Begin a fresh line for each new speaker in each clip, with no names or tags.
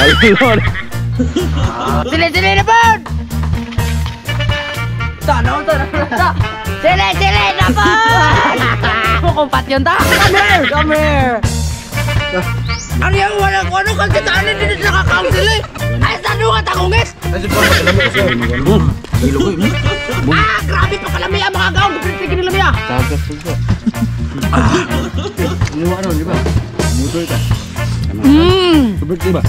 Alon.
Sili na po! Tanaw. Sili na po! Kumpat yun ta! Come here! Ano yung walang ano kasi tanin din sa kakao sili? Ay, saan nyo ka takungit? Ah, grabe pa kalami ang mga gaon! Tigil nila miya!
Tagas po. Ano ano, di ba? Mutoy ka. Subig, di ba?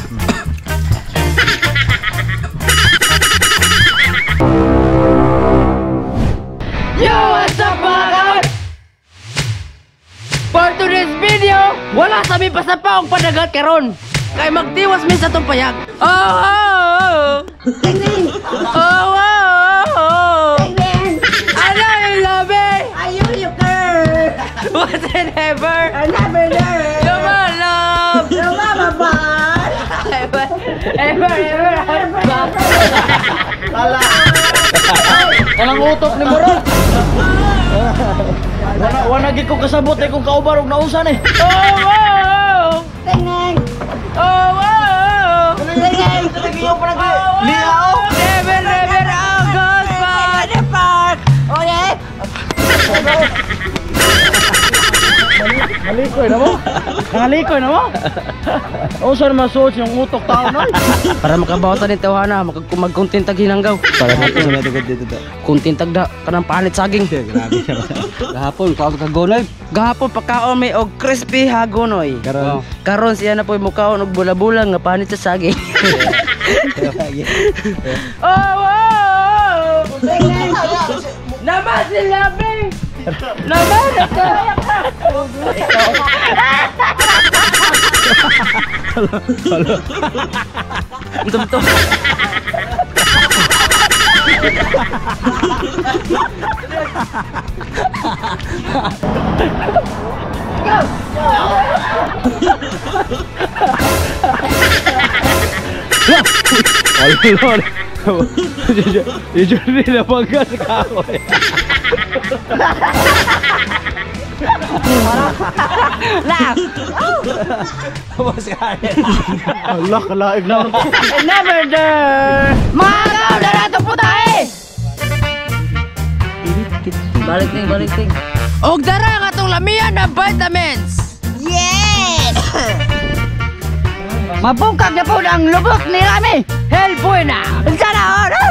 Yo, what's up mga gaon? For today's video, wala sa mi pasapaong padagat karon. Kay magtiwas min sa tong payag. Oh! I know you love me!
You girl!
What's it ever?
I never know!
Come on, love!
You mama bad!
Ever!
Anong utok ni Moron? Wala gid ko kasabot kung kaubar og nausan eh.
Oh!
Tingin!
Tingin!
Liao.
Never, August pa!
The park! Oh yeah?
Halikoy na mo. Halikoy na mo. Usan masuot yung utok tao noy.
Para makabawatan ni Tawhana, magkuntintag hinanggaw.
Para natin sa medyo dito.
Kuntintag da, kanang panit saging.
Grabe siya. Gahapon kagonoy.
Gahapon pagkaon may og crispy hagonoy.
Karon.
Karon siya na po'y mukhaon og bula-bulang nga panit sa saging. Oh!
Tingin!
Naman si Labing! Naman ito! Tum-tum.
Alon. Jujur na pagkas ka ako eh.
Lah!
Mas kaya. Allah, kalaib na.
Never there! Mga gaw! Darato po tayo! Balik ting. Og dara nga itong lamian na vitamins!
Yes!
Mabungkag na po ang lubok ni Rami! Hell buena! Sana ano?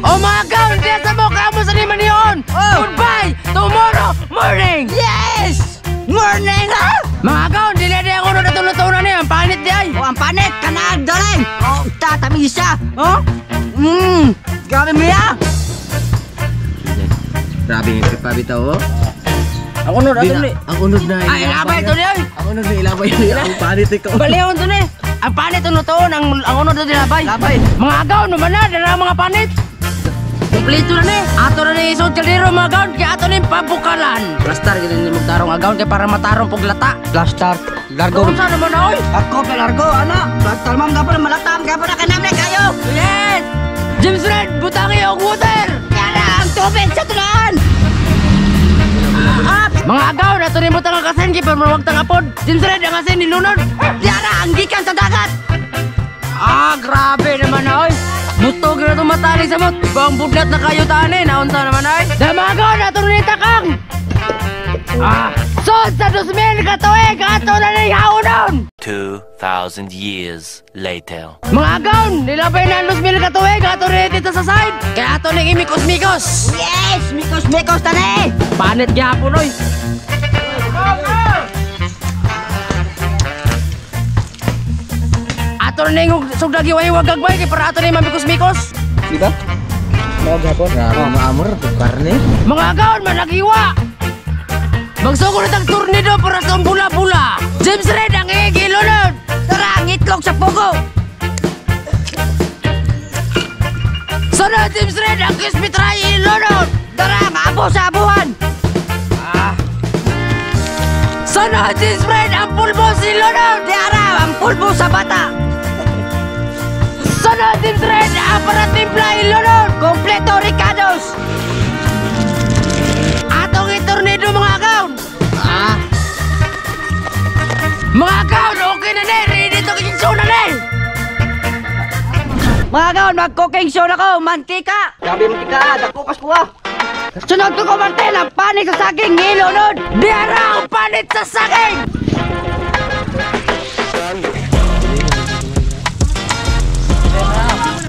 O mga gaw! Diya sa mo! Kamu sa naman yun! Goodbye! Tomorrow morning!
Yes! Morning ha?
Mga gaw! Dili ang uno na tulutunan niya! Ang panit di ay!
Oh, ang panet! Kanag doling! Oh, tatamisa! Oh? Grabe mo ya!
Grabe yung pipabitaw oh!
Ang unod ato ni. Ang unod na.
Ay, ilabay ito niya!
Ang unod na ilabay yun. Ang panit ikaw.
Balihon ito ni! Ang panit ito nutoon! Ang unod na dilabay! Labay! Mga gaw! Naman na! Dala mga panit! Kumplito na ni! Ato na ni isong kaliro mga gaw! Kaya ato ni pabukalan! Plastar! Ganyan ni magtarong agaw! Kaya para matarong pog lata! Plastar! Largo! Kung saan naman na oy?
Ako ka largo, ano? Plastar ma'am ka pa na malatam, kaya pa na kanamli kayo!
Yes! James Red! Butangi yung water!
Kaya ang tubig sa tulaan!
Mga agaw! Nato ni butang ang kasen! Kaya marwag tang apod! James Red! Ang kasen nilunod!
Yara, ang gikan sa dagat!
Ah! Grabe naman na oy! Mutog na itong matali sa mot! Ibang budlat na kayo tani! Naunta naman ay! Damagaw na ito ni Takang! Ah! So sa 2000 katuig! Ato na ni haunon!
2,000 years later.
Mga agaw! Nilabay na 2000 katuig! Ato rin dito sa side! Kaya ato ning imikos-mikos!
Yes! Mikos tani!
Panit gyapon oy! Ato rin yung sugdagi wag gagbay! Kaya para ato rin mamikos-mikos!
Diba? Mga hapon. Grabe maamor. Karne.
Mga agaw! Managiwa! Magsugod na tang tornado para sa bula-bula! James Red ang igilunod!
Tara, ang itlog sa pugo!
Sana James Red ang kispitray ilunod!
Tara, ang abo sa abuhan!
Sana James Red ang pulbo silunod!
Tara, ang pulbo sa bata!
Sana James Red ang paratimpla ilunod!
Kompleto Ricardos!
Atong itornado mga account! Mga account, okay na na! Ready to kikinsuna na!
Mga gaon, mag-cooking show na ko, mantika. Grabe mantika, dako pas ko ah. Sunod ko Martin, ang panit sa saging, ilunod. Diara ang panit sa saging.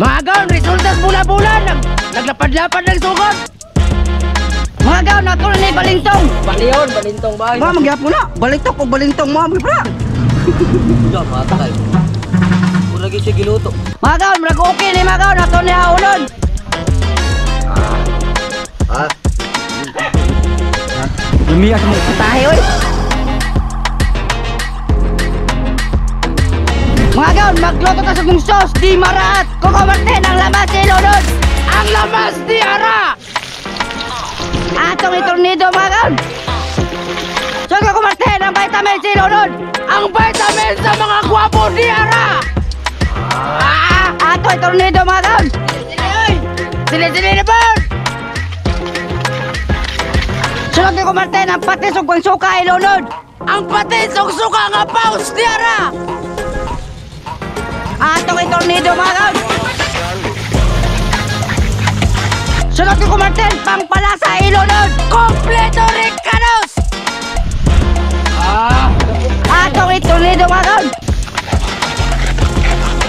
Mga gaon, resultas bula-bulan. Naglapad-lapad ng sugod.
Mga gaon, ako na ni balintong.
Baliyon, balintong ba?
Mga magyap mo na, balintong o balintong mo, bra.
Diyan, mga takay. Kung lagi siya giluto.
Mga gaon, mag-okay ni mga gaon, ako ni haunod.
Lumiyak mo.
Tahi, oy. Mga gaon, magluto ta sa kong sauce, di maraat. Coco Martin, ang lamas ilunod.
Ang lamas di ara!
Atong itornido, mga gaon. So, Coco Martin, ang vitamin ilunod.
Ang vitamin sa mga gwapo di ara!
Ato itornido, mga gaon.
Sili-sili na po!
Sunod ni Coco Martin, ang patis o kong suka ilunod.
Ang patis o suka nga paus di ara!
Atong itornido, mga gaon. Sunod ni Coco Martin, pangpalasa ilunod.
Kompleto Ricanos!
Atong itornido, mga gaon.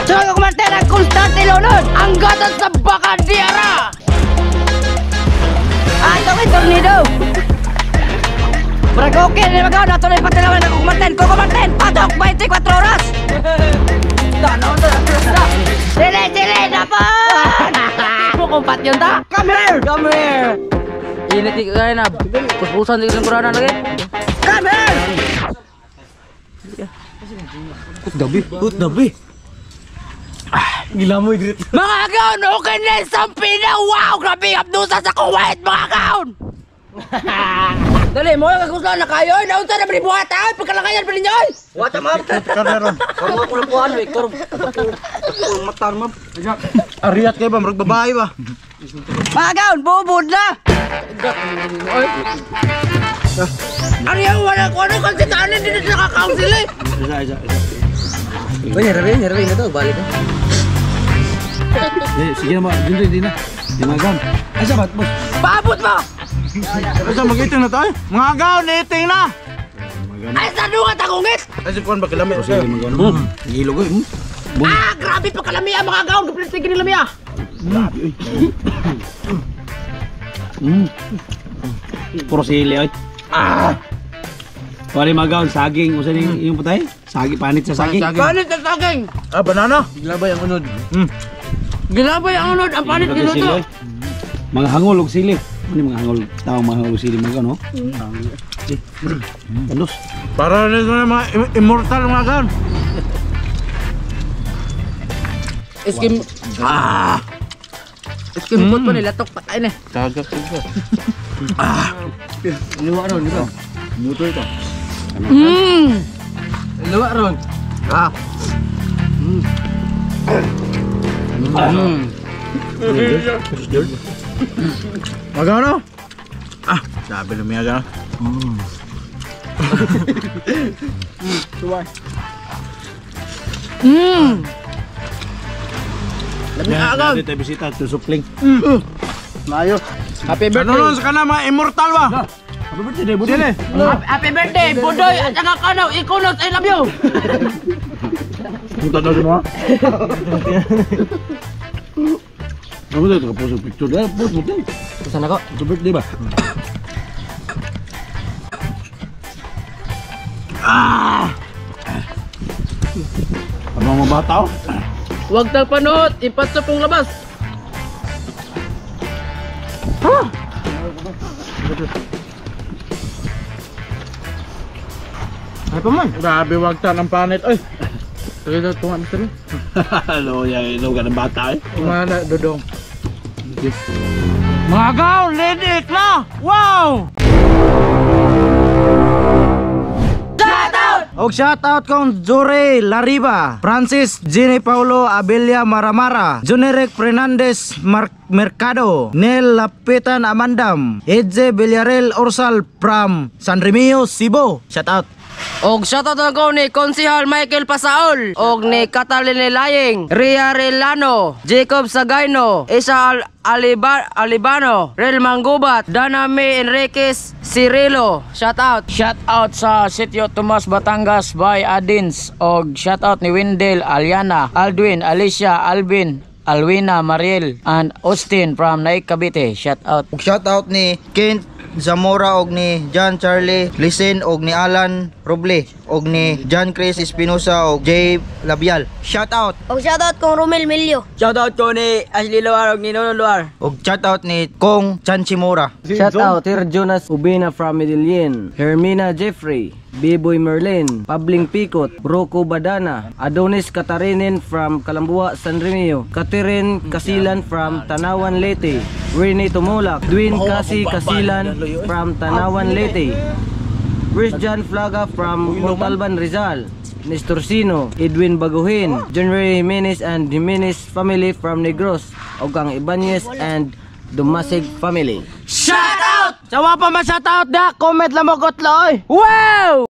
Sunod ni Coco Martin, ang constant ilunod.
Ang gatas sa baka di ara!
Atong itornido. Bragoke ni mga gaon, ato na ipatilawan ng Coco Martin, patok 24 oras. Sili, dapat!
Kumpat yun ta!
Come here!
Come here! Init di kaya na. Puspusan di ka ng kurana lagi.
Come here!
Put dabi. Gila mo, Igrit.
Mga gaon, okay na isang pina! Wow! Grabe abdusa sa Kuwait, mga gaon! Dali, mo yung kagustuhan na kayo. Naunta na beribuhatan. Pagkalangayan pa ninyo.
Wata, ma'am.
Kameron.
Kamu ako na puhan, eh. Kurang matar, ma'am.
Ariat kayo ba? Marag babae ba?
Mga gaon, bubud na!
Ano yung wala ko ano kasi tanin din sa kakaunsili.
Isa.
Nyerawin na to. Balik na.
Sige na ba? Hindi na. Dimagam. Ay, sabat, boss.
Paabot mo!
Asa mag-iting na tayo? Mga gaon, iting na!
Ay, sa dunga tagungit!
Ay, si Puan ba kilami? O sige, mag-gaon. Hilo ko eh.
Ah, grabe pa kalamiya mga gaon. Kapilitin ka nila miya.
Puro sili, oy. Pwede mga gaon, saging. Usan yung patay? Saging, panit sa saging.
Panit sa saging!
Banana. Gilabay ang unod.
Ginabay ang unod. Ang panit
Sili,
ginuto.
oy. Mga hangol og sili. Ano mga hangol? Tawang mga hangol og sili mga gaon, no? Talos. Para nito na mga immortal mga gaon.
Iskim... Iskim food pa nila. Tok patay na.
Kagak ko.
Luwa ron, di ba?
Muto ito.
Luwa ron.
Magano? Sabi na miyaga. Suway.
Agam.
Dito bisita to supling.
Mayo. Happy birthday.
Ano nun sa kana mga immortal ba? Happy birthday, Budil.
Happy birthday, Budoy at saka Kanaw, Ikunos, I love you.
Punta na mo. Ano dito ka post picture dahil post mo din.
Saan ako?
Happy birthday ba? Ano mga bata oh?
Huwag tagpanood, ipat sa pong labas.
Ay pa man. Grabe wag ta ng panit. Ay. Sige daw tunga mo sila. Hello, yan ilo ka ng bata eh.
Mana dodong.
Mga gaw, lidik na! Wow! Og shoutout kong Jure Lariba, Francis Gini Paulo Abelia Maramara, Juneric Fernandez Mercado, Nel Lapitan Amandam, Edze Villarreal Orsal from San Remio, Cebu. Shoutout.
Og shoutout na ko ni Konsihal Michael Pasaol, og ni Catalina Laying, Ria Relano, Jacob Sagayno, Isa Alibano, Rel Manggubat, Dana May Enriquez, Cirilo. Shoutout.
Shoutout sa Sitio Tomas, Batangas by Adins. Og shoutout ni Wendell, Aliana, Aldwin, Alicia, Alvin, Alwina, Mariel, and Austin from Naik, Cavite. Shoutout.
Ug shoutout ni Kent Zamora og ni John Charlie Lisen og ni Alan Roble og ni John Chris Espinosa og Jay Labial. Shoutout.
Og shoutout kong Romel Milio.
Shoutout ko ni Ashley Luar og ni Nono Luar.
Og shoutout ni Kong Chanchimura.
Shoutout Sir Jonas Ubina from Medellin, Hermina Jeffrey, Biboy Merlin, Pabling Pikot, Rocco Badana, Adonis Katarinin from Kalambua, San Remio, Catherine Kasilan from Tanawan Leyte, Rene Tumulak, Dwin Kasi Kasilan from Tanawan Leyte, Christian Flaga from Montalban Rizal, Nestor Sino, Edwin Baguhin, January Jimenez and Jimenez family from Negros, Ogang Ibanez and Dumasig family.
Shoutout! Sawa pa ma shoutout da, comment lang mo kotlo oy.
Wow!